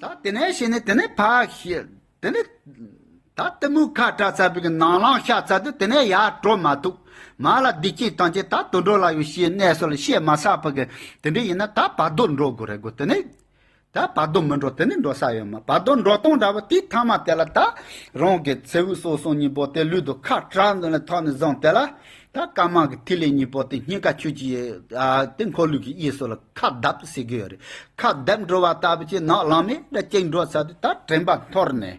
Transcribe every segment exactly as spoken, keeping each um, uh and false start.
ད་དེ་ནས་བྱས་ནས་དེ་ནས་ཕར་ཤི། དེ་ནས་ད་གཏི་མུག་ཁ་བྲལ་ཚར་བའི་གི་ནང་ལངས་ཤར་ཚར་དུས་དེ་ནས་ཡར་འགྲོ་མ་ཐུབ། མར་ལ་བདེ་སྐྱིད་ཐམས་ཅད་ད་དུད་འགྲོ་ལ་ཡང་ཤེས་གནས་སོགས་ལ་ཤེས་མ་ཚར་བ་གི་དེ་འདྲ་ཡིན་ན་ད་བར་དོ་འགྲོ་དགོས་རེད་གོ། དེ་ནས་ད་བར་དོ་མི་འགྲོ། དེ་ནས་འགྲོ་ས་ཡོད་མ། བར་དོ་འགྲོ་སྟངས་འདྲ་བོ་དེའི་ཐ་མ་དེ་ལ་ད་རང་གི་ཚེ་འུ་སོ་སོ་གཉིས་པོ་དེ་ལུས་དུ་ཁ་བྲལ་འདི་ལ་ཐོག་ནས་བཟུང་དེ་ལ། ད་ཀརྨ་གི་ཐིག་ལེ་གཉིས་པོ་དེ་སྙིང་ག་ཆོས་ཀྱི་ཨ་དེ་འཁོར་ལོ་གི་གཡས་སུ་ལ་ཁ་བརྡབ་ཟེར་གི་ཡོད་རེད། ཁ་བརྡབ་འགྲོ་བ་ལྟ་བུ་ཅིག་ནག་ལང་མེ་འདྲ་གཅིག་འགྲོ་ཚར་དུས་ད་དྲན་པ་འཐོར་ནས།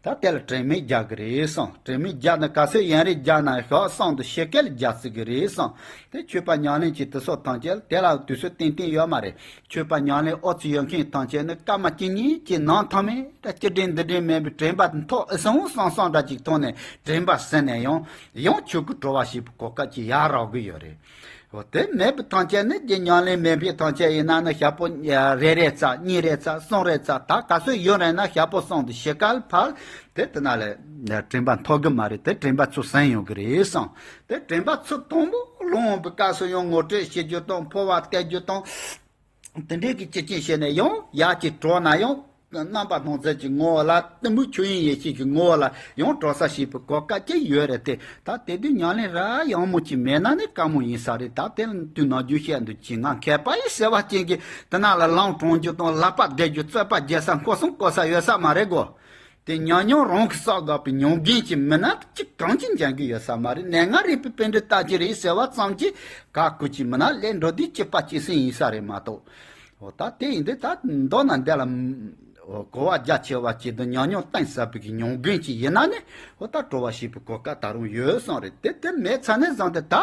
ད་དེ་ལ་དྲན་མེད་རྒྱག་གི་རེད་བསམ། དྲན་མེད་རྒྱག་ན་ག་ཚོད་ཡན་རེ་རྒྱག་ན་ཞག་གསུམ་དུ་ཕྱེད་ཀ་ལ་རྒྱག་སྲིད་གི་རེད་བསམ། དེ་ཆོས་པ་ཉམས་ལེན་གྱི་དུས་ཚོད་ཐམས་ཅད་ལ་དེ་ལ་དུས་ཚོད་ཏན་ཏན་ཡོད་མ་རེད། ཆོས་པ་ཉམས་ལེན་ཨོ་ཙི་ཡོད་མཁན་ཐམས་ཅད་ནི་སྐར་མ་གཅིག་གཉིས་ཀྱི་ནང་ཐོག་མེད་ད་ཅི་དྲན་འདི་དྲན་མེད་པའི་དྲན་པ་མཐོ་ཨེ་སོང་སང་སང་འདྲ་ཅིག་ཐོག་ནས་དྲན་པ་ཟིན་ནས་ཡང་ཡང་ཆོས་ཀྱི་གྲོལ་བ་ཞིག་གི་གོ་སྐབས་ཅིག་ཡར་རག་གི་ཡོད་རེད། འོ་དེ་མེད་པའི་ཐམས་ཅད་ནི་རྒྱུ་ཉམས་ལེན་མེད་པའི་ཐམས་ཅད་ཡིན་ན་ནི་ཞག་པོ་རེ་རེ་ཙམ་གཉིས་རེ་ཙམ་གསུམ་རེ་ཙམ་ད་ག་ཚོད་ཡོད་རེད་ན་ཞག་པོ་གསུམ་དུ་ཕྱེད་ཀ་ལ་ཕར་དེ་དེ་ན་ལས་དྲན་པ་མཐོ་གི་མ་རེད། དེ་དྲན་པ་ཚུར་ཟིན་ཡོང་གི་རེད་བསམ། དེ་དྲན་པ་ཚུར་དང་པོ་ལོང་བའི་སྐབས་སུ་ཡང་ངོ་སྤྲོད་བྱེད་རྒྱུ་དང་འཕོ་བ་སྟེར་རྒྱུ་དང་། དེ་འདྲའི་གི་སྤྱི་ཆིངས་བཤད་ནས་ཡང་ཡར་གྱི་གྲོགས་ན་ཡང་རྣམ་པར་སྣང་མཛད་ཀྱི་ངོ་བོ་ལ་གཏི་མུག་ཆོས་དབྱིངས་ཡེ་ཤེས་ཀྱི་ངོ་བོ་ལ་ཡང་གྲོལ་ས་ཞིག་པའི་གོ་སྐབས་ཅིག་ཡོད་རེད་དེ། ད་དེ་དུས་ཉམས་ལེན་ར་ཡག་མོ་ཅིག་མེད་ན་ནི་དཀའ་མོ་ཡིན་ས་རེད། ད་དེ་དུས་ནམ་རྒྱུན་བཤད་འདུག་ཅིང་ང་མཁས་པ་ཡི་ཟེར་བ་ཅན་གྱི་དེ་ན་ལ་ལམ་དྲང་རྒྱུ་དང་ལག་པ་བརྡལ་རྒྱུ་རྩོད་པ་རྒྱག་ས་འཁོར་སྲུང་བསྐོར་ས་ཡོད་ས་མ་རེད་གོ། དེ་ཉམས་མྱོང་རང་གིས་བསགས་དགོས་པའི་ཉམས་རྒུད་ཅིག་མིན་ན་ཅི་གང་ཅི་འཇོན་གི་ཡོད་ས་མ་རེད། གནས་ལྔ་རིག་པའི་པཎྜི་ཏ་ཅིག་རེད་ཟེར་བ་ཙམ་གྱིས་ག་གུ་ཅིག་མིན་ན་ལས་འགྲོ་དུས་གཅིག་པ་གཅིག་སྲིད་ཡིན་ས་རེད་མ་གཏོགས། འོ་ད་དེ་ཡིན་དུས་ད་མདོར་ན་འདི་ལ་འོ་གོ་བ་རྒྱ་ཆེ་བ་ཅིག་དང་ཉམས་མྱོང་གཏིང་ཟབ་པའི་གི་ཉམས་རྒུད་ཅིག་ཡིན་ན་ནི་འོ་ད་གྲོལ་བ་ཞིག་པའི་གོ་སྐབས་ད་རུང་ཡོད་བསམ་རེད། དེ་དེ་མེད་ཚར་ནས་བཟུང་སྟེ་ད་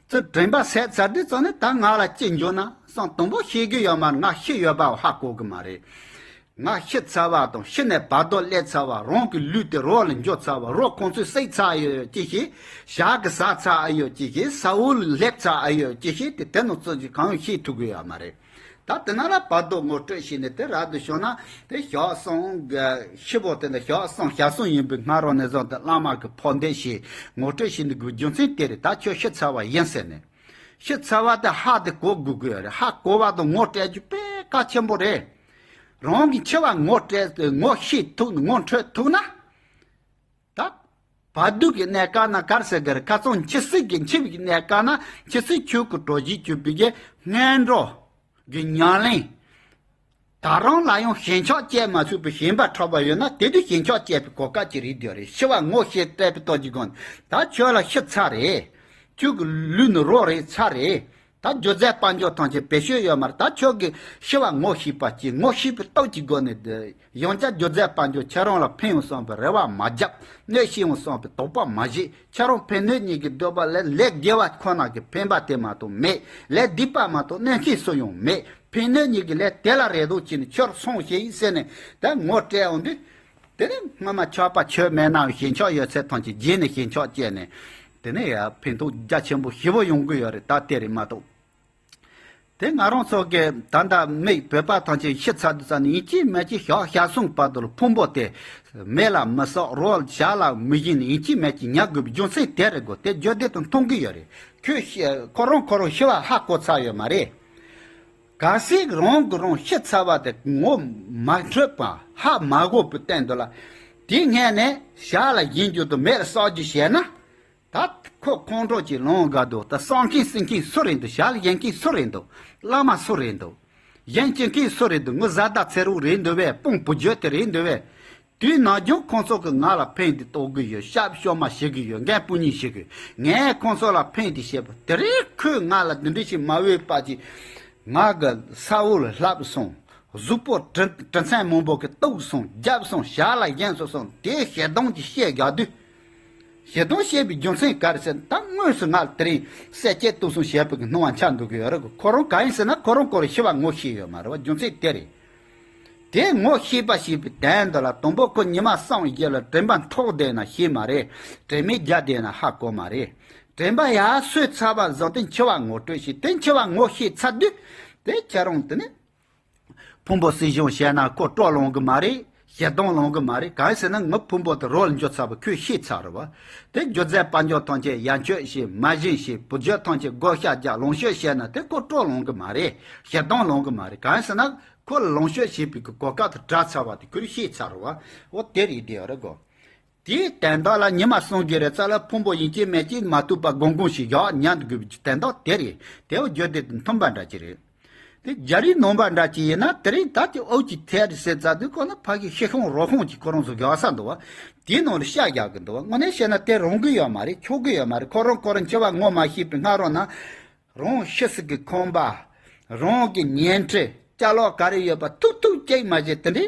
ཚུར་དྲན་པ་ཟད་ཚར་དུས་ཙམ་ནས་ད་ང་ལ་ཅི་འབྱུང་ན་བསམ་དང་པོ་ཤེས་གི་ཡོད་མ་རེད། ང་ཤི་ཡོད་པ་ཧ་གོ་གི་མ་རེད། ང་ཤི་ཚར་བ་དང་ཤི་ནས་བར་དོ་སླེབས་ཚར་བ། རང་གི་ལུས་དེ་རོ་ལ་འཇོག་ཚར་བ། རོ་ཁོང་ཚོས་བསྲེགས་ཚར་ཡོད་ཅི་ཞིག་ཞག་གི་ཟ་ཚར་ཨ་ཡོད་ཅི་ཞིག་ས་འོག་ལ་སླེབས་ཚར་ཨ་ཡོད་ཅི་ཞིག་དེ་དེ་ནང་ཚོ་ཅིག་གང་ཡང་ཤེས་ཐུབ་གི་ཡོད་མ་རེད། ད་དེ་ན་ལ་བར་དོ་ངོ་སྤྲོད་བྱས་ནས་དེ་རབ་ཏུ་བྱུང་ན་དེ་ཞག་གསུམ་གི་ཤི་བོ་དེ་འདྲ་ཞག་གསུམ་ཞག་གསུམ་ཡིན་པའི་སྔ་རོལ་ནས་བཟུང་སྟེ་བླ་མ་གི་ཕན་བདེ་ཞིག་ངོ་སྤྲོད་བྱས་ནས་དགོས་རྒྱུ་མཚན་དེ་རེད། ད་ཁྱོད་ཤི་ཚར་བ་ཡིན་ཟེར་ནས། ཤི་ཚར་བ་དེ་ཧ་དེ་གོ་དགོས་ཀྱི་ཡོད་རེད། ཧ་གོ་བ་དང་ངོ་སྤྲད་རྒྱུ་དཔེ་གལ་ཆེན་པོ་རེད། རང་གི་འཆི་བ་ངོ་སྤྲད་ངོ་ཤེས་ཐུབ་ངོ་འཕྲོད་ཐུབ་ན། ད་བར་དོ་གི་གནས་སྐབས་ན་ག་རེ་ཟེར་གི་རེད། ཁ་སང་འཆི་སྲིད་ཀྱི་འཆི་བའི་གནས་སྐབས་ན་འཆི་སྲིད་ཆོས་ཀྱི་གྲོགས་བྱེད་གྱུར་པའི་གི་སྔོན་འགྲོ་གི་ཉམས་ལེན། ད་རང་ལ་ཡང་ཞེན་ཆགས་སྐྱེ་མ་ཚུགས་པའི་ཞེན་པ་འཁྲབ་པ་ཡོད་ན་དེ་དུས་ཞེན་ཆགས་སྐྱེ་བའི་གོ་སྐབས་ཅིག་རེད་འདོད་རེད། འཆི་བ་ངོ་ཤེས་སྤྲད་པའི་སྟོབས་ཀྱི་སྒོ་ནས་ད་ཁྱོད་ལ་ཤི་ཚར་རེད། ཁྱོད་ཀྱི་ལུས་ནི་རོ་རེད་ཚར་རེད། ད་སྒྱུ་རྩལ་དཔལ་འབྱོར་ཐམས་ཅད་བེད་སྤྱོད་ཡོད་མ་རེད། ད་ཁྱོད་ཀྱིས་ཤི་བ་ངོ་ཤེས་པ་ཅིག་ངོ་ཤེས་པའི་སྟོབས་ཀྱི་སྒོ་ནས་ཡང་བསྐྱར་སྒྱུ་རྩལ་དཔལ་འབྱོར་ཁྱེད་རང་ལ་ཕན་ཡོང་བསམ་པའི་རེ་བ་མ་བརྒྱབ། གནོད་བྱེད་ཡོང་བསམ་པའི་དོགས་པ་མ་བཞེས། ཁྱེད་རང་ཕན་གནོད་གཉིས་ཀྱི་འདོད་པ་ལས་ལས་དགེ་བ་ཁོ་ན་གི་ཕན་པ་དེ་མ་གཏོགས་མེད། ལས་སྡིག་པ་མ་གཏོགས་གནོད་མཁན་སུ་ཡང་མེད། ཕན་གནོད་གཉིས་ཀྱི་ལས་དེ་ལ་རེ་དོགས་བྱས་ནས་ཁྱོད་སོང་ཞེས་ཟེར་ནས་ད་ངོ་སྤྲད་འོང་དུས། དེ་ནས་སྔོན་མ་ཆགས་པ་ཆོད་མེད་ནའང་ཞེན་ཆགས་ཡོད་ཚད་ཐམས་ཅད་རྗེས་ནས་ཞེན་ཆགས་སྐྱེས་ནས། དེ་ནས་ཡང་ཕན་ཐོགས་རྒྱ་ཆེན་པོ་ཞེ་པོ་ཡོང་གི་ཡོད་རེད། ད་དེ་རེད་མ་གཏོགས། དེ་ང་རང་ཚོ་གི་ད་ལྟ་མི་བོད་པ་ཐམས་ཅད་ཤི་ཚར་དུས་ཙམ་ནས་ཡིན་གཅིག་མིན་གཅིག་ཞག་ཞག་གསུམ་བར་དུ་ལ་ཕུང་པོ་དེ་མེ་ལ་མི་སྲེག་རོ་ཞག་ལ་མི་བཞེངས་ནས་ཡིན་གཅིག་མིན་གཅིག་ཉལ་དགོས་པའི་རྒྱུ་མཚན་དེ་རེད་གོ། དེ་རྒྱུ་དེ་དང་མཐུན་གི་ཡོད་རེད། ཁྱོད་ཤི་ཁོ་རང་ཁོ་རང་ཤི་བ་ཧ་གོ་ཚར་ཡོད་མ་རེད། གལ་སྲིད་རང་གིས་རང་ཤི་ཚར་བ་དེ་ངོ་མ་འཕྲོད་པ་ཧ་མ་གོ་བའི་སྟེང་དུ་ལ། དེའི་སྔོན་ནས་ཞག་ལ་བཞེངས་རྒྱུ་དང་མེ་ལ་སྲེག་རྒྱུ་བྱས་ན། ད་ཁོ་ཁོང་ཁྲོ་ཅིག་ལངས་དགའ་འདུག་ད་སྲེག་མཁན་བསད་མཁན་སུ་རེད་འདུག་ཞག་ལ་བཞེངས་མཁན་སུ་རེད་འདུག་བླ་མ་སུ་རེད་འདུག་གཞན་སྐྱེ་མཁན་སུ་རེད་འདུག་ངའི་བཟའ་ཟླ་ཚེ་རོགས་རེད་འདུག་བས། དཔུང་བུ་བརྗོད་དེ་རེད་འདུག་བས། དུས་ནམ་རྒྱུན་ཁོང་ཚོ་གིས་ང་ལ་ཕན་བདེ་གཏོང་གི་ཡོད། ཤབ་ཤོབ་མ་བྱེད་གི་ཡོད། འགན་སྤུ་ཉིད་བྱེད་གི་ཡོད། ངས་ཁོང་ཚོ་ལ་ཕན་བདེ་བྱེད་པ་དེ་རིང་ཁོས་ང་ལ་འདི་འདྲ་ཞིག་མ་འོས་པ་ཅིག་ང་གི་ས་འོག་ལ་ལྷབ་སོང་། གཟུགས་པོ་གྲི་གྲི་མཚན་མང་པོ་གིས་གཏུབ་སོང་། བརྒྱབ་སོང་། ཞག་ལ་བཞེངས་སོང་སོང་། དེའི་ཞེ་སྡང་གི་བཤད་རྒྱག་དུས། ཞེ་སྡང་བཤད་པའི་རྒྱུ་མཚན་ག་རེ་ཟེར་ན། ད་དངོས་སུ་ང་ལ་དེ་རིང་བསད་རྐྱེན་གཏུབ་སོང་བཤད་པའི་སྣང་བ་འཆར་འདུག་གི་ཡོད་རེད། ཁོ་རང་གང་ཡིན་ཟེར་ན་ཁོ་རང་ཁོ་རང་ཤི་བ་ངོ་ཤེས་ཡོད་མ་རེད་བ། རྒྱུ་མཚན་དེ་རེད། དེ་ངོ་ཤེས་པ་ཞེས་པའི་དོན་འདི་ལ་དང་པོ་ཁོ་ཉི་མ་གསུམ་རྗེས་ལ་དྲན་པ་འཕྲོག་བསྡད་ན་ཤེས་མ་རེད། དྲན་མེད་རྒྱག་བསྡད་ན་ཧ་གོ་མ་རེད། དྲན་པ་ཡར་སོས་ཚར་བ་བཟུང་སྟེ་འཆི་བ་ངོ་སྤྲོད་བྱས། དེ་འཆི་བ་ངོ་ཤེས་ཚར་དུས་དེ་ཁྱེད་རང་དེ་ནི་ཕུང་པོ་སྲིད་གཞུང་བཤད་ན་ཁོ་སྤྲོ་ལོང་གི་མ་རེད། ཞེ་སྡང་ལོང་གི་མ་རེད། གང་ཡིན་ཟེར་ན་ངའི་ཕུང་པོ་དེ་རོ་ལ་འགྱུར་ཚར་བ་ཁོས་ཤེས་ཚར་རེད་བ། དེ་སྒྱུ་རྩལ་དཔལ་འབྱོར་ཐམས་ཅད་ཡར་མཆོད་བྱས། མ་བཞེངས་བྱས། བུ་རྒྱུད་ཐམས་ཅད་བགོ་བཤའ་རྒྱག་ལོངས་སྤྱོད་བྱས་ན་དེ་ཁོ་སྤྲོ་ལོང་གི་མ་རེད། ཞེ་སྡང་ལོང་གི་མ་རེད། གང་ཡིན་ཟེར་ན་ཁོ་ལ་ལོངས་སྤྱོད་བྱས་པའི་གི་གོ་སྐབས་དེ་བྲལ་ཚར་བ་དེ་ཁོས་ཤེས་ཚར་རེད་བ། འོ་དེ་རེད། དེ་ཡོད་རེད་གོ། དེའི་དོན་དག་ལ་ཉི་མ་གསུམ་གྱི་རེ་ཚ་ལ་ཕུང་པོ་ཡིན་གཅིག་མིན་གཅིག་མ་ཐུབ་པ་སྒོང་སྒོང་ཞིག་བཞག་ཉལ་དགོས་པའི་དོན་དག་དེ་རེད། དེའོ་རྒྱུ་དེ་དང་མཐུན་པ་འདྲ་ཅིག་རེད། དེ་རྒྱ་རིགས་ནང་པ་འདྲ་ཅིག་ཡིན་ན་དེ་རིང་ད་ཀྱི་འོག་གི་ཐད་རེད་ཟེར་ཙང་དུས་ཁོ་ན་ཕ་གི་ཤི་ཤོང་རོ་ཤོང་གི་ཁོ་རང་ཚོ་རྒྱག་ས་འདུག་བ། དེའི་ནང་ལ་ཤ་རྒྱག་གི་འདུག་བ། དངོས་གནས་བཤད་ན་དེ་རུང་གི་ཡོད་མ་རེད། ཆོག་གི་ཡོད་མ་རེད། ཁོ་རང་ཁོ་རང་འཆི་བ་ངོ་མ་ཤེས་པའི་སྔ་རོལ་ན། རང་ཤི་སྲིད་ཀྱི་ཁང་པ། རང་གི་ཉལ་ཁྲི། ཅ་ལག་ག་རེ་ཡོད་པ་ཐུག་ཐུག་ཅིག་མ་བྱེད་དེ་འདྲའི་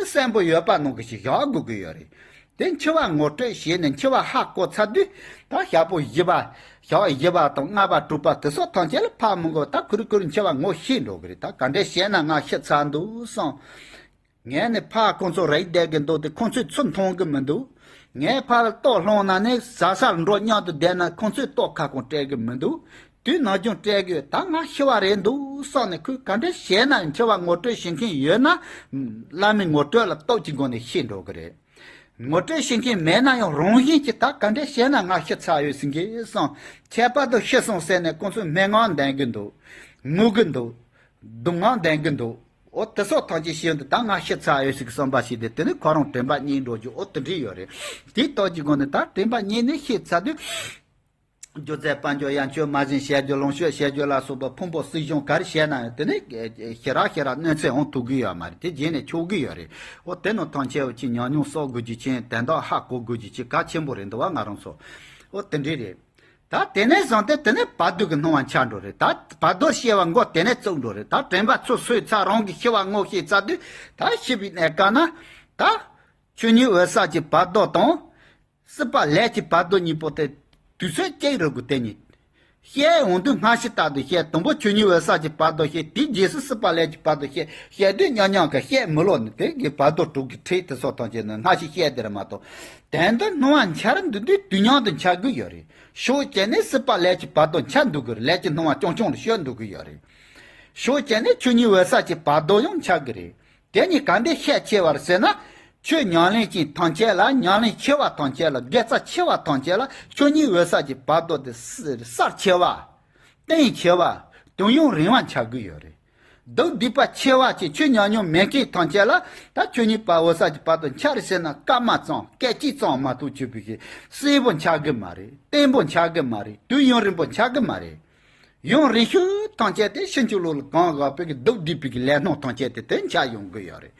གསོན་པོ་ཡོད་པ་ནང་གི་ཞིག་བཞག་དགོས་ཀྱི་ཡོད་རེད། དེ་འཆི་བ་ངོ་སྤྲོད་བྱས་ནས་འཆི་བ་ཧ་གོ་ཚར་དུས་ད་ཞག་པོ་བཞི་པ། ཞག་བཞི་པ་དང་ལྔ་པ་དྲུག་པ་དེ་སོགས་ཐམས་ཅད་ལ་ཕར་མི་འགོར་ད་ཁུར་ཁུར་འཆི་བ་ངོ་ཤེས་འགྲོ་གི་རེད། ད་ག་འདྲས་བྱས་ན་ང་ཤི་ཚར་འདུག་བསམ། ངས་ནི་ཕར་ཁོང་ཚོ་རིག་བསྡད་ཀྱི་འདུག་དེ་ཁོང་ཚོས་ཚུར་མཐོང་གི་མི་འདུག་ངས་ཕར་ལ་ལྟོ་སློང་ན་ནི་ཟ་སར་འགྲོ་སྙམ་དུ་བསྡད་ན་ཁོང་ཚོས་ལྟོ་ཁ་སྐོང་སྤྲད་གི་མི་འདུག་དུས་ནམ་རྒྱུན་སྤྲད་གི་ཡོད། ད་ང་ཤི་བ་རེད་འདུག་བསམ་ནས་ཁོས་ག་འདྲ་བྱས་ན་འཆི་བ་ངོ་སྤྲོད་བྱེད་མཁན་ཡོད་ན། བླ་མའི་ངོ་སྤྲོད་ལ་སྟོབས་ཀྱི་སྒོ་ནས་ཤེས་འགྲོ་གི་རེད། ངོ་སྤྲོད་བྱེད་མཁན་མེད་ན་ཡང་རང་བཞིན་གྱིས་ད་ག་འདྲ་བྱས་ན་ང་ཤི་ཚར་ཡོད་ཟེར་གི་བསམ། ཁྱད་པར་དུ་ཤི་སོང་ཟེར་ནས་ཁོང་ཚོས་སྨྲེ་ངག་འདོན་གི་འདུག་ངུ་གི་འདུག་སྡུག་བསྔལ་འདོན་གི་འདུག་འོ་དེ་སོགས་ཐམས་ཅད་ཤེས་འདུག་ད་ང་ཤི་ཚར་ཡོད་ཟེར་གི་བསམ་པ་ཞིག་དེ་དེ་ནི་ཁོ་རང་དྲན་པ་རྙེད་འགྲོ་རྒྱུ་འོ་དེ་འདྲ་ཡོད་རེད། དེའི་སྟོབས་ཀྱི་སྒོ་ནས་ད་དྲན་པ་རྙེད་ནས་ཤི་ཚར་དུས། སྒྱུ་རྩལ་དཔལ་འབྱོར་ཡར་མཆོད་མར་བཞེངས་བྱ་རྒྱུ་ལོངས་སྤྱོད་བྱ་རྒྱུ་ལ་སོགས་པ་ཕུང་པོ་སྲིད་གཞུང་ག་རེ་བྱས་ན་ཡང་དེ་ནི་ཞེ་དྲག་ཞེ་དྲག་གནོད་འཚེ་འོང་ཐུབ་ཀྱི་ཡོད་མ་རེད། དེ་རྗེས་ནས་ཆོག་གི་ཡོད་རེད། འོ་དེ་ནི་ཐམས་ཅད་འོ་ཅི་ཉམས་མྱོང་གསོག་དགོས་རྒྱུ་ཅན་དོན་དག་ཧ་གོ་དགོས་རྒྱུ་ཅན་གལ་ཆེན་པོ་རེད་འདུག་བ། ང་རང་ཚོ་འོ་དེ་འདྲས་རེད། ད་དེ་ནས་བཟུང་སྟེ་དེ་ནས་བར་དོ་གི་སྣང་བ་འཆར་འགྲོ་རེད། ད་བར་དོར་སྐྱེ་བ་མགོ་དེ་ནས་བཙུགས་འགྲོ་རེད། ད་དྲན་པ་ཚུར་གསོས་ཚར་རང་གི་ཤི་བ་ངོ་ཤེས་ཚར་དུས་ད་ཤི་བའི་གནས་སྐབས་ན་ད་ཆོས་ཉིད་འོད་གསལ་གྱི་བར་དོ་དང་། སྲིད་པ་ལས་ཀྱི་བར་དོ་གཉིས་པོ་དེ་དུས་ཚོད་གཅིག་རེད་དགོས། དེ་གཉིས་བཤད་ཡོང་དུས་སྔ་ཕྱི་ལྟར་དུ་བཤད། དང་པོ་ཆོས་ཉིད་འོད་གསལ་གྱི་བར་དོ་བཤད། དེའི་རྗེས་སུ་སྲིད་པ་ལས་ཀྱི་བར་དོ་བཤད། བཤད་དུས་མཉམ་མཉམ་ག་བཤད་མི་ལོ་ནི་དེ་གི་བར་དོ་དྲུག་གི་ཁྲིད་དེ་སོགས་ཐམས་ཅད་ནི་སྔ་ཕྱི་བཤད་དེ་རེད་མ་གཏོགས། དོན་དུ་སྣང་བ་འཆར་འདུག་དུས་དུས་མཉམ་དུ་འཆར་གི་ཡོད་རེད། ཕྱོགས་གཅིག་ནས་སྲིད་པ་ལས་ཀྱི་བར་དོ་འཆར་འདུག་གི་རེད། ལས་ཀྱི་སྣང་བ་རྐྱང་རྐྱང་ལ་ཤོར་འདུག་གི་ཡོད་རེད། ཕྱོགས་གཅིག་ནས་ཆོས་ཉིད་འོད་གསལ་གྱི་བར་དོ་ཡང་འཆར་གི་རེད། དེ་གཉིས་ག་འདྲས་ཁྱད་ཆེ་བ་རེད་ཟེར་ན། ཆོས་ཉམས་ལེན་ཅན་ཐམས་ཅད་ལ། ཉམས་ལེན་ཆེ་བ་ཐམས་ཅད་ལ། དགེ་རྩ་ཆེ་བ་ཐམས་ཅད་ལ་ཆོས་ཉིད་འོད་གསལ་གྱི་བར་དོ་དེ་གསལ་ཆེ་བ། བརྟན་ཆེ་བ། དོན་ཡུན་རིང་བ་འཆར་གི་ཡོད་རེད། སྡུག་སྡིག་པ་ཆེ་བ་ཅིག་ཆོས་ཉམས་མྱོང་མེད་མཁན་ཐམས་ཅད་ལ་ད་ཆོས་ཉིད་པ་འོད་གསལ་གྱི་བར་དོ་འཆར་ཟེར་ན་སྐར་མ་ཙམ་སྐད་ཅིག་ཙམ་མ་གཏོགས་ཆོད་པའི་ཞིག་གསལ་པོ་འཆར་གི་མ་རེད། བརྟན་པོ་འཆར་གི་མ་རེད། དུས་ཡུན་རིང་པོ་འཆར་གི་མ་རེད། ཡུན་རིང་ཤོས་ཐམས་ཅད་དེ་ཕྱིན་ཅི་ལོག་ལ་གང་བཞག་པའི་གི་སྡུག་སྡིག་པའི་གི་ལས་སྣང་ཐམས་ཅད་དེ་དེ་འཆར་ཡོང་གི་ཡོད་རེད།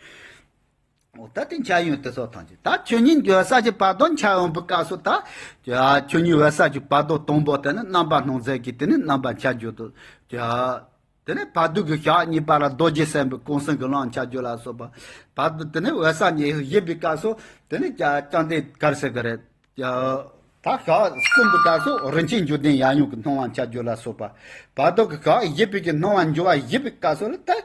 འོ་ད་དེ་འཆར་ཡོང་དེ་སོགས་ཐམས་ཅད་ད་ཆོས་ཉིད་འོད་གསལ་གྱི་བར་དོ་འཆར་ཡོང་པའི་སྐབས་སུ་ད། ཆོས་ཉིད་འོད་གསལ་གྱི་བར་དོ་དང་པོ་དེ་ནི་རྣམ་པར་སྣང་མཛད་ཀྱི་དེ་ནི་རྣམ་པར་འཆར་རྒྱུ་དང་། དེ་ནི་བར་དོ་གི་ཞག་གཉིས་པ་ལ་རྡོ་རྗེ་སེམས་དཔའི་ཀུན་གསལ་གྱི་ལམ་འཆར་རྒྱུ་ལ་སོགས་པ། བར་དོ་དེ་ནི་འོད་གསལ་ཉིད་བཞི་པའི་སྐབས་སུ་དེ་ནི་བཅོམ་ལྡན་ག་རེ་ཟེར་གི་རེད། ད་ཞག་གསུམ་པའི་སྐབས་སུ་རིན་ཆེན་འབྱུང་ལྡན་ཡབ་ཡུམ་གྱི་སྣང་བ་འཆར་རྒྱུ་ལ་སོགས་པ། བར་དོ་གི་ཞག་བཞི་པའི་གི་སྣང་བ་འབྱུང་བ་བཞི་པའི་སྐབས་སུ་ལ་ད།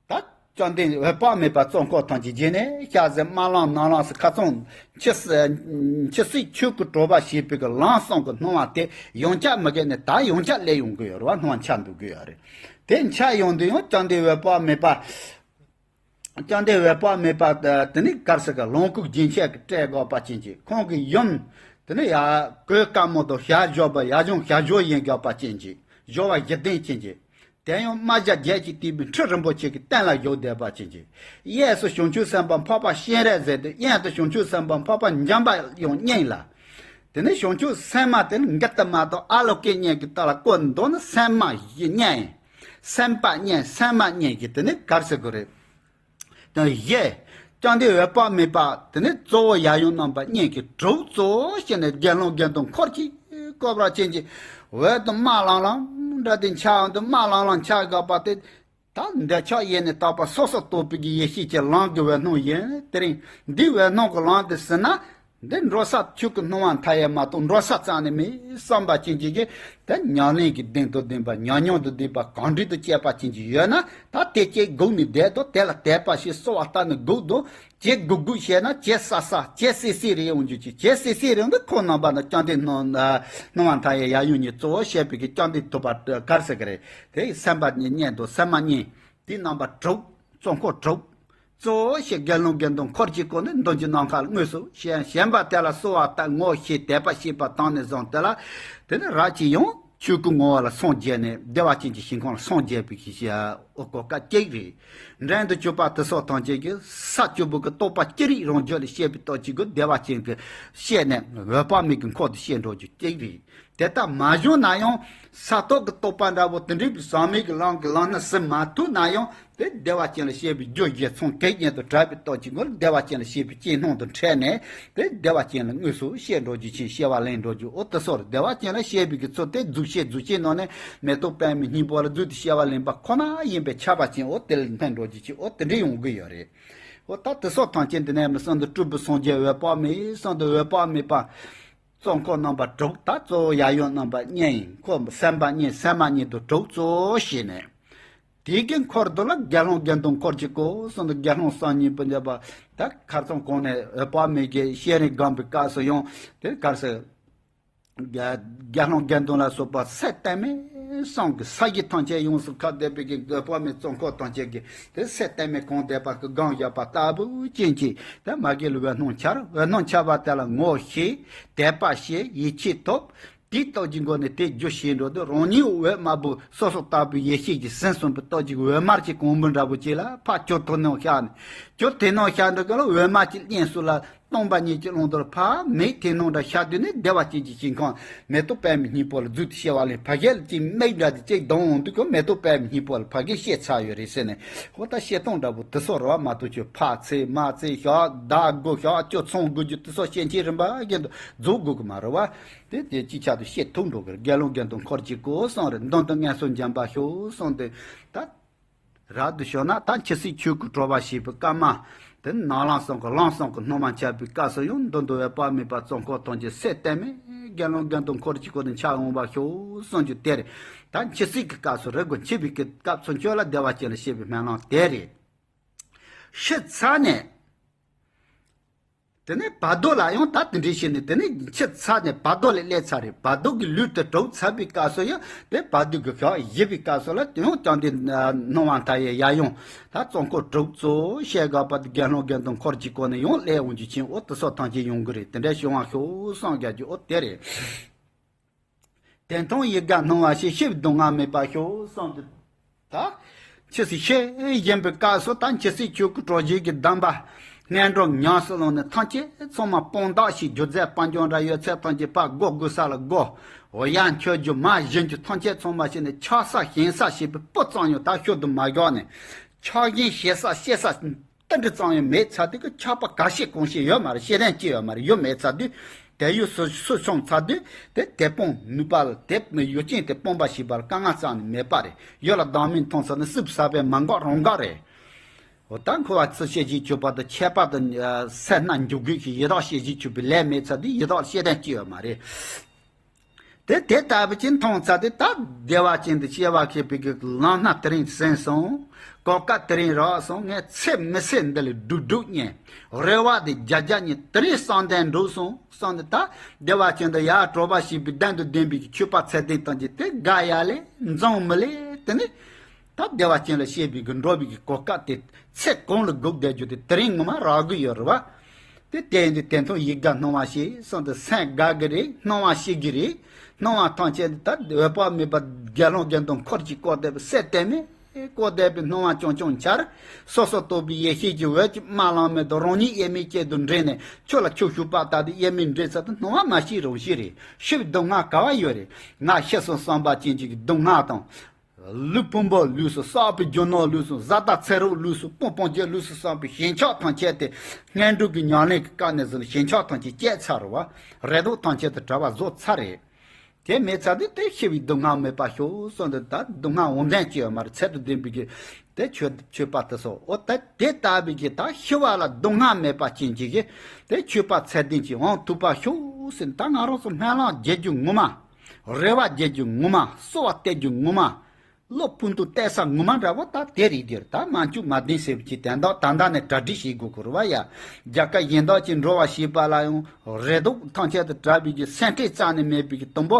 ད་བཅོམ་ལྡན་འོད་དཔག་མེད་པ་གཙོ་འཁོར་ཐམས་ཅད་བརྒྱན་ནས་ཤར་ཟེར་དམར་ལམ་ནག་ལམ་ཟེར་ཁ་ཚང་ཆོས་སྲིད་ཆོས་སྲིད་ཆོས་ཀྱི་གྲོགས་པ་ཞེས་པའི་གི་ལམ་གསུམ་གྱི་སྣང་བ་དེ་ཡང་བསྐྱར་མི་དགོས་ནས་ད་ཡང་བསྐྱར་སླེབས་ཡོང་གི་ཡོད་རེད་བ། སྣང་བ་འཆར་འདུག་གི་ཡོད་རེད། དེ་འཆར་ཡོང་དུས་ཡང་བཅོམ་ལྡན་འོད་དཔག་མེད་པ། བཅོམ་ལྡན་འོད་དཔག་མེད་པ་དེ་ནི་ག་རེ་ཟེར་གི་ལོངས་སྐུ་རྒྱན་ཆས་ཀྱི་སྤྲས་དགོས་པ་ཅན་གྱི་ཁོང་གི་ཡུམ། དེ་ནི་ཡ་གོས་དཀར་མོ་དང་ཞལ་བཞར་བ་ཡ་གཞུང་ཞལ་བཞར་ཡིན་དགོས་པ་ཅན་གྱི་བཞར་བ་བཞི་ལྡན་ཅན་གྱི། དེ་ཡང་རྨ་བྱ་བརྒྱད་ཀྱིས་བཏེགས་པའི་ཁྲི་རིན་པོ་ཆེ་གི་སྟེང་ལ་བཞུགས་བསྡད་པ་ཅན་གྱི། གཡས་སུ་བྱང་ཆུབ་སེམས་དཔའ་འཕགས་པ་སྤྱན་རས་གཟིགས་ཏེ་གཡོན་དུ་བྱང་ཆུབ་སེམས་དཔའ་འཕགས་པ་འཇམ་པའི་དབྱངས་སྙིང་ལ། དེ་ནི་བྱང་ཆུབ་སེམས་མ་དེ་ནི་འགལ་དུ་མ་དང་ཨ་ལོ་ཀའི་གཉེན་གྱི་རྟགས་ལ་བཀོད་འདུག་ན་སེམས་མ་བཞི་གཉེན། སེམས་དཔའ་གཉེན་སེམས་མ་གཉེན་གྱི་དེ་ནི་ག་རེ་ཟེར་དགོས་རེད། དང་བཞི། བཅོམ་ལྡན་འོད་དཔག་མེད་པ་དེ་ནི་གཙོ་བོ་ཡབ་ཡུམ་རྣམ་པ་གཉིས་ཀྱི་དྲུག་གཙོ་བོ་བྱས་ནས་དགེ་སློང་དགེ་འདུན་འཁོར་གྱིས་བསྐོར་བ་ཅན་གྱི་འོད་དུ་དམར་ལམ་ལམ་འདྲ་དེ་འཆར་འོང་དུས་དམར་ལམ་ལམ་འཆར་དགོས་པ་དེ། ད་འདོད་ཆགས་ཡེ་ནས་དག་པ་སོ་སོར་རྟོག་པའི་གི་ཡེ་ཤེས་ཀྱི་ལམ་གྱི་འོད་སྣང་ཡིན། དེ་རིང་འདི་འོད་སྣང་གི་ལམ་དེ་ཟིན་ན། འདི་འགྲོ་ས་ཆོས་ཀྱི་སྣང་བ་མཐའ་ཡས་མ་གཏོགས་འགྲོ་ས་རྩ་ནས་མེད་བསམ་པ་ཅན་གྱི་གི་དེ་ཉམས་ལེན་གྱི་གདེང་དང་ལྡན་པ་ཉམས་མྱོང་དང་ལྡན་པ་གང་འདྲ་དུ་སྐྱེས་པ་ཅན་གྱི་ཡོད་ན་ད་དེ་སྐྱེ་སྒུག་ནས་བསྡད་དོ། དེ་ལ་དད་པ་ཞིག་གསོལ་བ་བཏབ་ནས་སྒུག་དོ། ཇེ་སྒུག་སྒུག་བྱས་ན་ཇེ་ས་ས་ཇེ་སི་སི་རེ་ཡོང་རྒྱུ་ཅིག་ཇེ་སི་སི་རེ་ཡོང་དུས་ཁོ་རྣམ་པ་ན་བཅོམ་ལྡན་སྣང་སྣང་བ་མཐའ་ཡས་ཡབ་ཡུམ་གཉིས་གཙོ་བོ་བྱས་པའི་གི་བཅོམ་ལྡན་ཐུབ་པ་ག་རེ་ཟེར་གི་རེད། དེ་སེམས་དཔའ་གཉེན་དང་སེམས་མ་གཉེན། དེ་རྣམ་པ་དྲུག་གཙོ་འཁོར་དྲུག་གཙོ་བོ་ཞེས་དགེ་སློང་དགེ་འདུན་འཁོར་གྱིས་བསྐོར་ནས་མདུན་གྱི་ནམ་མཁའ་ལ་དངོས་སུ་ཞེན། ཞེན་པ་དེ་ལ་གསོལ་བ་བཏབ། ངོ་ཤེས་དད་པ་སྐྱེས་པ་དང་ནས་བཟུང་དེ་ལ་དེ་ནི་རབ་ཀྱིས་ཡང་ཆོས་སྐུ་ངོ་བོ་ལ་སངས་རྒྱས་ནས་བདེ་བ་ཅན་གྱི་ཞིང་ཁམས་ལ་སངས་རྒྱས་པའི་གི་ཞེས་འོ་གོ་སྐབས་གཅིག་རེད། འབྲིང་དུ་གྱུར་པ་དེ་སོགས་ཐམས་ཅད་ཀྱིས་ས་བཅུ་པོ་གི་རྟོགས་པ་ཅི་རིགས་རང་རྒྱུད་ལ་སྐྱེས་པའི་སྟོབས་ཀྱིས་སྒོ་བདེ་བ་ཅན་གྱི་ཤེས་ནས་འོད་དཔག་མེད་ཀྱི་འཁོར་དུ་སྐྱེ་འགྲོ་རྒྱུ་གཅིག་རེད། དེ་ལྟར་མ་བྱུང་ན་ཡང་ས་ཐོབ་ཀྱི་རྟོགས་པ་འདྲ་བོ་དེ་འདྲའི་ཟག་མེད་ཀྱི་ལམ་གྱི་ལམ་སྣ་ཟིན་མ་ཐུབ་ན་ཡང་དེ་བདེ་བ་ཅན་ལ་སྐྱེ་བའི་རྒྱུ་གཞི་ཚང་གེགས་རྐྱེན་དང་བྲལ་བའི་སྟོབས་ཀྱི་ངོར་བདེ་བ་ཅན་ལ་སྐྱེ་བའི་སྐྱེ་སྣང་དང་འཕྲད་ནས་དེ་བདེ་བ་ཅན་ལ་དངོས་སུ་སྐྱེ་འགྲོ་རྒྱུ་ཅན་སྐྱེ་བ་ལེན་འགྲོ་རྒྱུ། འོ་དེ་སོགས་བདེ་བ་ཅན་ལ་སྐྱེ་བའི་གི་ཚུལ་དེ་རྫོགས་ཆེན་རྫོགས་ཆེན་ནང་ནས་མེ་ཏོག་པདྨའི་སྙིང་པོ་ལ་བརྫུས་ཏེ་སྐྱེ་བ་ལེན་པ་ཁོ་ན་ཡིན་པས་ཁྱབ་པ་ཅན། འོ་དེ་ལ་ཕན་འགྲོ་རྒྱུ་ཅན། འོ་དེ་འདྲ་ཡོང་གི་ཡོད་རེད། འོ་ད་དེ་སོགས་ཐམས་ཅད་འདི་ནས་མི་གསུམ་དུ་སྤྲུལ་པའི་སངས་རྒྱས་འོད་དཔག་མེད། གསུམ་དུ་འོད་དཔག་མེད་པ། གཙོ་འཁོར་རྣམ་པ་དྲུག་ད་གཙོ་བོ་ཡབ་ཡུམ་རྣམ་པ་གཉིས་ཡིན། འཁོར་སེམས་དཔའ་གཉིས་སེམས་མ་གཉིས་དང་དྲུག་གཙོ་བོ་བྱས་ནས། དེའི་གི་འཁོར་དུ་ལ་དགེ་སློང་དགེ་འདུན་འཁོར་གྱིས་བསྐོར། གསུམ་དུ་དགེ་སློང་སངས་རྒྱས་པ་འདྲ་པ། ད་ཁར་ཚང་གོང་ནས་འོད་དཔག་མེད་ཀྱི་ཤེས་རིག་སྒོམ་པའི་སྐབས་སུ་ཡང་དེ་གར་སོ། དགེ་སློང་དགེ་འདུན་ལ་སོགས་པ་ཚད་གཏན་མེད་གསུམ་གྱི་ས་གཞི་ཐམས་ཅད་ཡོངས་སུ་ཁ་བསྡད་པའི་གི་འོད་དཔག་མེད་གཙོ་འཁོར་ཐམས་ཅད་ཀྱི་དེ་ཚད་གཏན་མེད་གང་བསྡད་པ་གི་སྒང་བཞག་པ་ལྟ་བུ་ཅན་གྱི་དེ་མ་གི་ལ་འོད་སྣང་འཆར། འོད་སྣང་འཆར་བ་དེ་ལ་ངོ་ཤེས་དད་པ་སྐྱེ་ཡིད་ཆེས་ཐོབ། དེའི་སྟོབས་ཀྱི་སྒོ་ནས་དེ་རྒྱུ་ཞེས་འགྲོ་དུས་རང་ཉིད་འོད་དམར་པོ་སོ་སོ་ལྟ་བུའི་ཡེ་ཤེས་ཀྱི་ཟིན་གསུངས་པའི་སྟོབས་ཀྱི་འོད་དམར་གྱི་གོང་བུ་འདྲ་པོ་ཅིག་ལ་ཕར་གྱུར་ཐོག་ནང་ཤར་ནས་གྱུར་དེ་ནང་ཤར་འགྲོ་གི་ལ་འོད་དམར་གྱི་རླན་སུ་ལ། སྟོང་པ་ཉིད་ཀྱི་ཀློང་དུ་ཕར་མིག་མཐིལ་ནང་འདྲ་ཤར་དུས་ནི་བདེ་བ་ཅན་གྱི་ཞིང་ཁམས་མེ་ཏོག་པདྨའི་སྙིང་པོ་ལ་བརྫུས་ཏེ་སྐྱེ་བ་ལེན། ཕ་གི་ལ་ཅིག་མིག་འདྲ་དེ་ཅིག་གདོང་འོང་དུས་ཀྱང་མེ་ཏོག་པདྨའི་སྙིང་པོ་ལ་ཕ་གི་སྐྱེས་ཚར་ཡོད་རེད་ཟེར་ནས། ཧོ་ད་སྐྱེ་སྟངས་འདྲ་པོ་དེ་སོགས་རེད་བ། མ་གཏོགས་ཁྱོད་ཕར་ཚེ་མར་ཚེ་ཞག་ཟླ་དགུ་ཞག་བཅུ་ཚང་དགོས་རྒྱུ་དེ་སོགས་སྐྱེ་འཆི་རིམ་པ་བཞིན་དུ་རྫོགས་དགོས་ཀྱི་མ་རེད་བ། དེ་དེ་ཅིག་ཆར་དུ་སྐྱེ་ཐུབ་འགྲོ་གི་རེད། དགེ་སློང་དགེ་འདུན་འཁོར་གྱིས་བསྐོར་གསུངས་རེད། མདུན་དུ་མངོན་སུམ་འབྱོན་པར་ཤོག་གསུངས་ཏེ། ད། རབ་ཏུ་བྱུང་ན་ད་འཆི་སྲིད་ཆོས་སྐུ་གྲོལ་བར་བྱེད་པའི་སྐབས་མ། དེ་ནི་ནམ་ལངས་གསུམ་གྱི་ལངས་གསུམ་གྱི་སྣང་བ་འཆར་བའི་སྐབས་སུ་ཡང་མདུན་དུ་འོད་དཔག་མེད་པ་གཙོ་འཁོར་ཐམས་ཅད་ཚད་གཏན་མེད་དགེ་སློང་དགེ་འདུན་འཁོར་གྱིས་བསྐོར་ནས་འཆར་འོང་བར་ཤོག་གསུངས་རྒྱུ་དེ་རེད། ད་འཆི་སྲིད་ཀྱི་སྐབས་སུ་རེ་དགོས། འཆི་བའི་གི་སྐབས་སུ་འཆི་ལ་བདེ་བ་ཅན་ལ་སྐྱེ་བའི་སྨོན་ལམ་དེ་རེད། ཤི་ཚར་ནས། དེ་ནས་བར་དོ་ལ་ཡང་ད་དེ་འདྲའི་བྱས་ནས་དེ་ནས་འཆི་ཚར་ནས་བར་དོ་ལ་སླེབས་ཚར་རེད། བར་དོ་གི་ལུས་དེ་གྲུབ་ཚར་བའི་སྐབས་སུ་ཡང་དེ་བར་དོ་གི་ཞག་བཞི་པའི་སྐབས་སུ་ལ་དེ་ཡང་བཅོམ་ལྡན་སྣང་བ་མཐའ་ཡས་ཡབ་ཡུམ་ད་གཙོ་འཁོར་དྲུག་གཙོ་བོ་ཞལ་དགའ་བ་དེ་དགེ་སློང་དགེ་འདུན་འཁོར་གྱི་སྒོ་ནས་ཡང་སླེབས་འོང་རྒྱུ་ཅན། འོ་དེ་སོགས་ཐམས་ཅད་ཡོང་གི་རེད། དེ་འདྲའི་བྱུང་བ་ཤོག་གསུངས་རྒྱག་རྒྱུ་འོ་དེ་རེད། དེ་མཐོང་ཡིད་དགའ་སྣང་བ་ཞིག་ཤི་བའི་སྡུག་བསྔལ་མེད་པར་ཤོག་གསུངས་ཏེ། ད། འཆི་སྲིད་ཤི་བཞིན་པའི་སྐབས་སུ་ད་འཆི་སྲིད་ཆོས་སྐུ་གྲོལ་བྱེད་ཀྱི་གདམས་པ། ངན་འགྲོ་ཉམས་སུ་བླངས་ནས་ཐམས་ཅད་ཚང་མ་སྤང་བདག་ཞིག་སྒྱུ་རྩལ་སྤང་རྒྱུ་འདྲ་ཡོད་ཚད་ཐམས་ཅད་ཕར་སྒོ་དགོས་ས་ལ་སྒོ། འོ་ཡར་འཁྱོལ་རྒྱུ་མར་བཞེངས་རྒྱུ་ཐམས་ཅད་ཚང་མ་བྱས་ནས་ཆགས་ས་ཞེན་ས་ཞེས་པའི་སྤུ་ཙམ་ཡང་ད་ཤུལ་དུ་མ་བཞག་ནས། ཆགས་ཞེན་ཞེ་ས་སྐྱེ་ས་ཏིལ་འབྲུ་ཙམ་ཡང་མེད་ཚར་དུས་ཀྱི་ཆགས་པ་ག་ཤེད་གང་ཤེད་ཡོད་མ་རེད། ཤེས་ལྡན་ཅི་ཡོད་མ་རེད། ཡོད་མེད་ཚར་དུས་དེ་ཡུལ་སུ་སུ་བྱུང་ཚར་དུས་དེ་དེ་སྤོང་ནུས་པ་ལ་དེ་ཡུལ་ཅན་དེ་སྤོང་བ་ཞེས་པ་ལ་དཀའ་ངལ་རྩ་ནས་མེད་པ་རེད། ཡུལ་ལ་བདག་མེད་མཐོང་ཚར་ན་སྲིད་པའི་ས་བོན་མ་འགག་རང་འགག་རེད། འོ་ད་འཁོར་བ་ཚུར་བཤད་ཅིག་ཆོད་པ་དང་ཁྱད་པར་དུ་སེར་སྣ་འཇུག་དགོས་ཀྱི་ཡི་དྭགས་བཤད་ཅིག་ཆོད་པའི་ལས་མེད་ཚར་དུས་ཡི་དྭགས་ལ་ཤེས་ལྡན་ཅི་ཡོད་མ་རེད། དེ་དེ་ལྟ་བུ་ཅིག་མཐོང་ཚར་དུས་ད་བདེ་བ་ཅན་དུ་སྐྱེ་བ་མཁས་པའི་གི་ལམ་སྣ་དེ་རིང་ཟིན་སོང་། གོ་སྐབས་དེ་རིང་རག་སོང་། ངས་ཚེ་མི་ཚེ་འདི་ལ་སྒྲུབ་སྒྲུབ་ཉན། རེ་བ་དེ་བརྒྱ་བརྒྱ་ཉན། དེ་རིང་བསམ་གཏན་འགྲུབ་སོང་བསམ་ནས་ད་བདེ་བ་ཅན་དུ་ཡར་གྲོལ་བ་ཞེས་པའི་གདེང་དང་ལྡན་པའི་གི་ཆོས་པ་ཚད་ལྡན་ཐམས་ཅད་དེ་དགའ་ཡ་ལེ་འཛུམ་མི་ལེ་དེ་ནི། ད་བདེ་བ་ཅན་ལ་སྐྱེས་པའི་གི་འགྲོ་བའི་གི་གོ་སྐབས་དེ་ཚེ་གང་ལ་སྒུག་བསྡད་རྒྱུ་དེ་དེ་རིང་ངོ་མ་རག་གི་ཡོད་རེད་བ། དེ་དེ་ཡིན་དུས་དེ་མཐོང་ཡིད་དགའ་སྣང་བ་ཞིག་གསུངས་ཏེ་སེམས་དགའ་གི་རེད། སྣང་བ་ཤེས་ཀྱི་རེད། སྣང་བ་ཐམས་ཅད་ད་འོད་དཔག་མེད་པ་དགེ་སློང་དགེ་འདུན་འཁོར་གྱིས་བསྐོར་བསྡད་པའི་ཚད་གཏན་མེད་བསྐོར་བསྡད་པའི་སྣང་བ་ཅུང་ཅུང་འཆར། སོ་སོ་རྟོགས་པའི་ཡེ་ཤེས་ཀྱི་འོད་ཀྱི་དམར་ལམ་མེ་དང་རང་ཉིད་དབྱེར་མེད་ཅན་དུ་འདྲེས་ནས་ཆོས་ལ་ཁྱབ་ཞུགས་པ་ལྟ་དུས་དབྱེར་མེད་འདྲེས་ཚར་དུས་སྣང་བ་མ་ཤེས་རང་ཤེས་རེད། ཤི་བའི་སྡུག་བསྔལ་ག་བ་ཡོད་རེད། ང་ཤི་སོང་བསམ་པ་ཅན་གྱི་སྡུག་བསྔལ་དང་། ལུས་ཕུང་པོ་ལུས་སུ་བསགས་པའི་རྒྱུ་ནོར་ལུས་སུ་བཟའ་ཟླ་ཚེ་རབས་ལུས་སུ་སྤུན་སྤུན་མཆེད་ལུས་སུ་བསགས་པའི་ཞེན་ཆགས་ཐམས་ཅད་དེ་ངན་འགྲོ་གི་ཉམས་ལེན་གྱི་སྐབས་ནས་བཟུང་ཞེན་ཆགས་ཐམས་ཅད་བཅད་ཚར་བ། རེ་དོགས་ཐམས་ཅད་དེ་བྲལ་བ་བཟོ་ཚར་རེད། དེ་མེད་ཚར་དུས་དེ་ཤི་བའི་སྡུག་བསྔལ་མེད་པ་ཤོག་གསུངས་ཏེ་ད་སྡུག་བསྔལ་འོང་དོན་ཅི་ཡོད་མ་རེད། ཚད་དང་ལྡན་པའི་གི་དེ་ཆོས་ཆོས་པ་དེ་སོགས་འོ་ད་དེ་ལྟ་བུའི་གི་ད་ཤི་བ་ལ་སྡུག་བསྔལ་མེད་པ་ཅན་གྱི་གི་དེ་ཆོས་པ་ཚད་ལྡན་གྱིས་འོང་ཐུབ་པ་ཤོག་ཟེར་ད་ང་རང་ཚོ་སྨོན་ལམ་རྒྱག་རྒྱུ་ངོ་མ། རེ་བ་རྒྱག་རྒྱུ་ངོ་མ། གསོལ་བ་འདེབས་རྒྱུ་ངོ་མ། བློ་ཕུན་སུམ་གཏད་ས་ངོ་མ་འདྲ་བོ་ད་དེ་རེད་དེར་ད་མ་འཇུག་མ་བདེན་ཟེར་བ་ཅིག་དན་རྟགས་ད་ལྟ་ནས་གྲ་སྒྲིག་བྱེད་དགོས་ཀྱི་རེད་བ་ཡ། རྒྱལ་ཁབ་གཞན་དག་ཅིག་འགྲོ་བ་ཞེས་པ་ལ་ཡང་རེ་དོགས་ཐམས་ཅད་དུ་བྲལ་བའི་གི་སེམས་ཁྲལ་རྩ་ནས་མེད་པའི་གི་དང་པོ།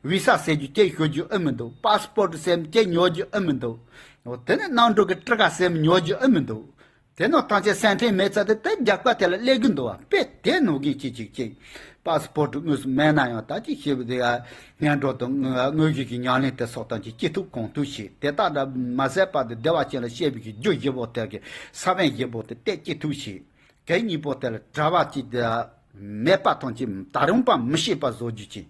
བི་ས་ཟེར་རྒྱུ་ཅིག་ཞུ་རྒྱུ་ཨེ་མི་འདུག་པ་སི་པོར་ཊི་ཟེར་རྒྱུ་ཅིག་ཉོ་རྒྱུ་ཨེ་མི་འདུག་འོ་དེ་ནས་གནམ་གྲུ་གི་ཊི་ཀེ་ཊི་ཟེར་རྒྱུ་ཉོ་རྒྱུ་ཨེ་མི་འདུག་དེ་ནོ་ཐམས་ཅད་སེམས་ཁྲལ་མེད་ཚར་དུས་དེ་རྒྱ་སྐད་དེ་ལ་སླེབས་གི་འདུག་བ། དཔེ་དེ་ནོ་གིན་ཅིག་ཅིག་ཅིག་པ་སི་པོར་ཊི་དངོས་སུ་མེད་ན་ཡང་ད་ཅིག་ཤེས་བུ་དེ་ཡ་སྔོན་འགྲོ་དང་དངོས་གཞི་གི་ཉམས་ལེན་དེ་སོགས་དང་ཅིག་ཅི་ཐུབ་གང་ཐུབ་བྱེད། དེ་དག་འདྲ་མ་ཟད་པ་དེ་བདེ་བ་ཅན་ལ་སྐྱེ་བའི་གི་རྒྱུ་བཞི་པོ་དེ་གི་ས་བོན་བཞི་པོ་དེ་གཏད་ཅི་ཐུབ་བྱེད། གད་སྙིགས་པོ་དེ་ལ་གྲྭ་པ་གཅིག་དེ་མེད་པ་ཐམས་ཅད་ད་རུང་པ་མི་ཤེས་པ་བཟོ་རྒྱུ་ཅིག་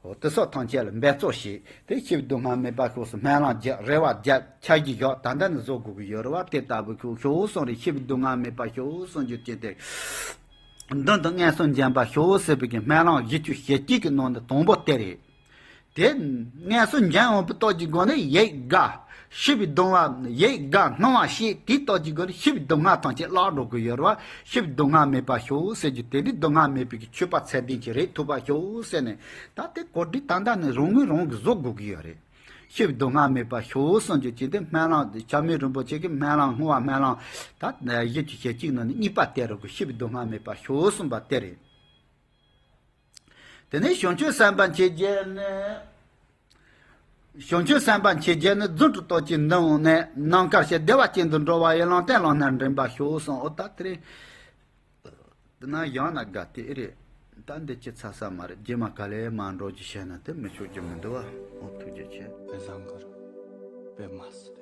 འོ་དེ་སོགས་ཐམས་ཅད་ལ་འབད་རྩོལ་བྱས་ཏེ་ཤེས་བུ་སྡུག་བསྔལ་མེད་པ་ཤོག་སུ་སྨོན་ལམ་རྒྱག་རེ་བ་རྒྱག་ཆ་གི་ཡོད། ད་ལྟ་ནས་བཟོ་དགོས་ཀྱི་ཡོད་རེད་བ། དེ་ལྟ་བུ་ཁྱོད་ཤོག་གསུངས་རེད། ཤེས་བུ་སྡུག་བསྔལ་མེད་པ་ཤོག་གསུངས་རྒྱུ་དེ་དེ་མདུན་དུ་དངོས་སུ་འབྱོན་པ་ཤོག་ཟེར་བའི་གི་སྨོན་ལམ་བཞི་བཅུ་ཞེ་གཅིག་གི་ནང་ནས་དང་པོ་དེ་རེད། དེ་དངོས་སུ་འབྱོན་འོང་པའི་སྟོབས་ཀྱི་སྒོ་ནས་ཡིད་དགའ། ཤེས་བུ་སྡུག་བསྔལ་ཡིད་དགའ་སྣང་བ་ཤེས། དེའི་སྟོབས་ཀྱི་སྒོ་ནས་ཤེས་བུ་སྡུག་བསྔལ་ཐམས་ཅད་བརླག་འགྲོ་གི་ཡོད་རེད་བ། ཤེས་བུ་སྡུག་བསྔལ་མེད་པ་ཤོག་ཟེར་རྒྱུ་དེ་ནི་སྡུག་བསྔལ་མེད་པའི་གི་མཆོད་པ་ཚད་ལྡན་ཅིག་རེད་ཐུབ་པ་ཤོག་ཟེར་ནས། ད་དེ་གོ་སྒྲིག་ད་ལྟ་ནས་རང་ངོས་རང་གིས་བཟོ་དགོས་ཀྱི་ཡོད་རེད། ཤེས་བུ་སྡུག་བསྔལ་མེད་པ་ཤོག་གསུངས་རྒྱུ་ཅིག་དེ་སྨོན་ལམ་དེ་ཆགས་མེད་རིན་པོ་ཆེ་གི་སྨོན་ལམ་བསྔོ་བ་སྨོན་ལམ་ད་བཞི་བཅུ་ཞེ་གཅིག་ནང་ནས་གཉིས་པ་དེ་རུ་གི་ཤེས་བུ་སྡུག་བསྔལ་མེད་པ་ཤོག་གསུངས་པ་དེ་རེད། དེ་ནས་བྱང་ཆུབ་སེམས་དཔའ་མཆེད་བརྒྱད་ནི། བྱང་ཆུབ་སེམས་དཔའ་མཆེད་བརྒྱད་ནི། རྫུ་འཕྲུལ་སྟོབས་ཀྱིས་འདུལ་འོང་ནས། ནམ་མཁར་ཞིང་བདེ་བ་ཅན་དུ་འགྲོ་བ་ཡི། ལམ་སྟོན་ལམ་སྣ་འདྲེན་པར་ཤོག་གསུངས། འོ་ད་དེ་རེད། དེ་ན་ཡང་ན་དགའ་དེ་རེད། ད་འདི་ཅི་ཚ་ས་མ་རེད། རྗེས་མ་ག་ལེ་མ་འགྲོ་རྒྱུ་བཤད་ན་དེ་མི་ཆོག་རྒྱུ་མི་འདུག་བ། འོ་ཐུགས་རྗེ་ཆེ། དཔེ་བཟང་གི་རེད། དཔེ་མ་སྲིད།